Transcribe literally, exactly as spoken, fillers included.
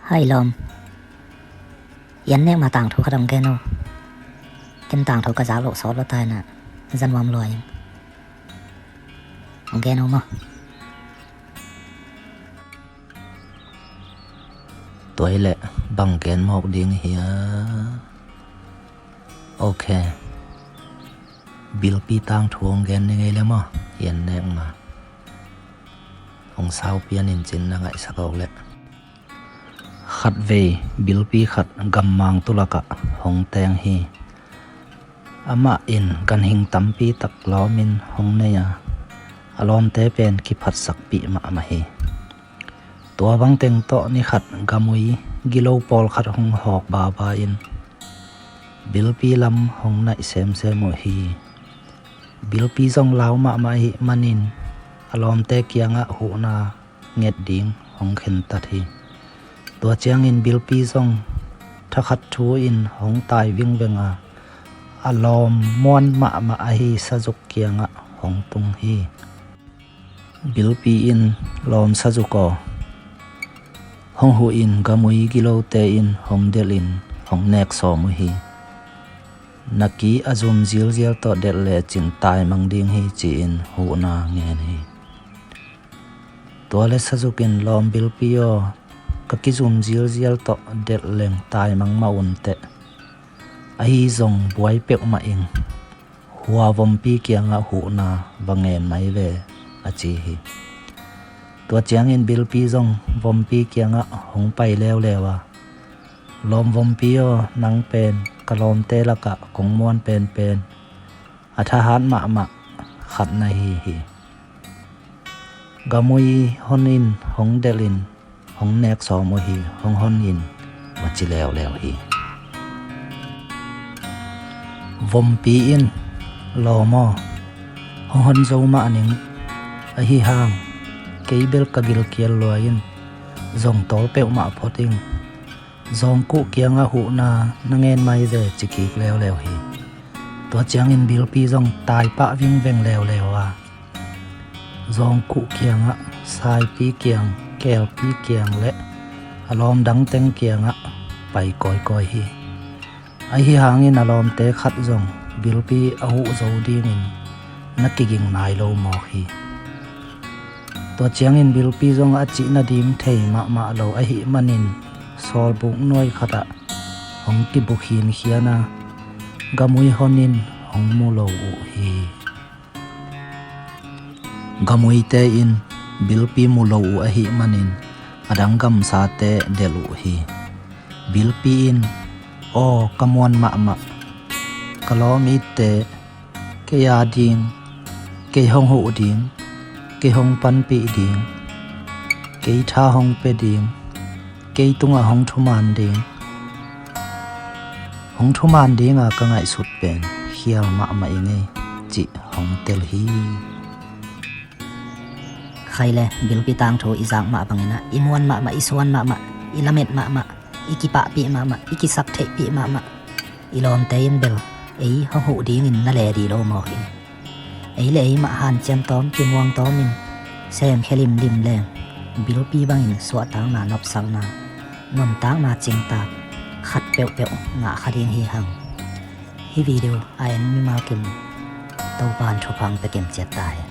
Hai lawm. I an nek ma tangthu khat hong gen o. Ken tangthu ka zak loh sawt lo ta in ah, za nuam lua ing. Hong gen o maw. Tua hi leh bang gen mawk ding hia? Ok. Bilpi tangthu hong gen ni ngei le maw. I an nek ma. Hong sau pian in cin na ngaihsak o leh. Khatvei bilpi khat gammang tulakah hong teng hi. Amah in ganhing tampi tak lawmin hong nei a, a lawmte pen kiphatsakpih mahmah hi. Tua bangteng tawh ni khat gamui gilo pawlkhat hong hawk baba in bilpi lam hong naih semsem uh hi. Bilpi zong lau mahmah ahih manin a lawmte kiangah huhna nget ding hong khentat hi. Tua ciangin bilpi zong thakhat thu in hong tai vingveng a, a lawm muan mahmah ahi sazuk kiangah hong tung hi. Bilpi in, lawm sazuk aw, hong huh in, gamui gilote in hong delhin hong nek sawm uh hi. Na ki a zum zilzial tawh delh lecin taimang ding hi, ci-in huhna ngen hi. Tua le sazuk in, lawm bilpi aw, ka kizum zilzial tawh delh leng taimang mah un teh. Ahi zong buai peuhmah ing. Hua vompi kiangah huhna va ngen mai ve, a ci hi. Tua ciangin bilpi zong vompi kiangah hong pai leuleu a, lawm vompi aw, nang pen ka lawmte lakah kong muan penpen, a thahat mahmah khat na hi hi. Gamui hon in hong delhin hong nek sawm uh hi, hong hon in va ci leuleu hi. Vompi in, lawm aw, hong hon zo mah ning, ahi hang kei bel ka gilkial lua in, zong tawl peuhmah phot ing. Zawngkuh kiangah huhna na ngen mai ve, ci kik leuleu hi. Tua ciangin bilpi zong taipah vingveng leuleu a, zawngkuh kiangah, saipi kiang, kelpi kiang le a lawm dangteng kiangah pai kawikawi hi. Ahi hangin a lawmte khat zong bilpi a huh zo dingin na kiging nai lo mawk hi. Tua ciangin bilpi zong a cih nading thei mahmah lo ahih manin sawlbuk nuai khatah hong kibuk khinkhian a, gamui hon in hong mu lo uh hi. Gamuite in bilpi mu lo uh ahih manin a dang gamsate delh uh hi. Bilpi in, aw ka muan mahmah, ka lawm itte, kei a ding, kei hong huh ding, kei hong panpih ding, kei tha hong pia ding, kei tungah hong thuman ding, hong thuman dinga ka ngaihsut pen khial mahmah ing ei, cih hong tel hi. Khai le, bilpi tangthu i zak mah bangin ah, i muan mahmah, i suan mahmah, i lamet mahmah, i kipahpih mahmah, i kisaktheihpih mahmah i lawmte in bel ei hong huh dingin na le dih lo mawk hi. Ei le ei mah hanciam tawm, kimuang tawmin semkhia limlim leng bilpi bangin suahtakna, nopsakna, nuntakna cingtak khat peuhpeuh ngah kha ding hi hang. Hih video a en mimal kim Topa'n thupha hong pia kim ciat ta hi.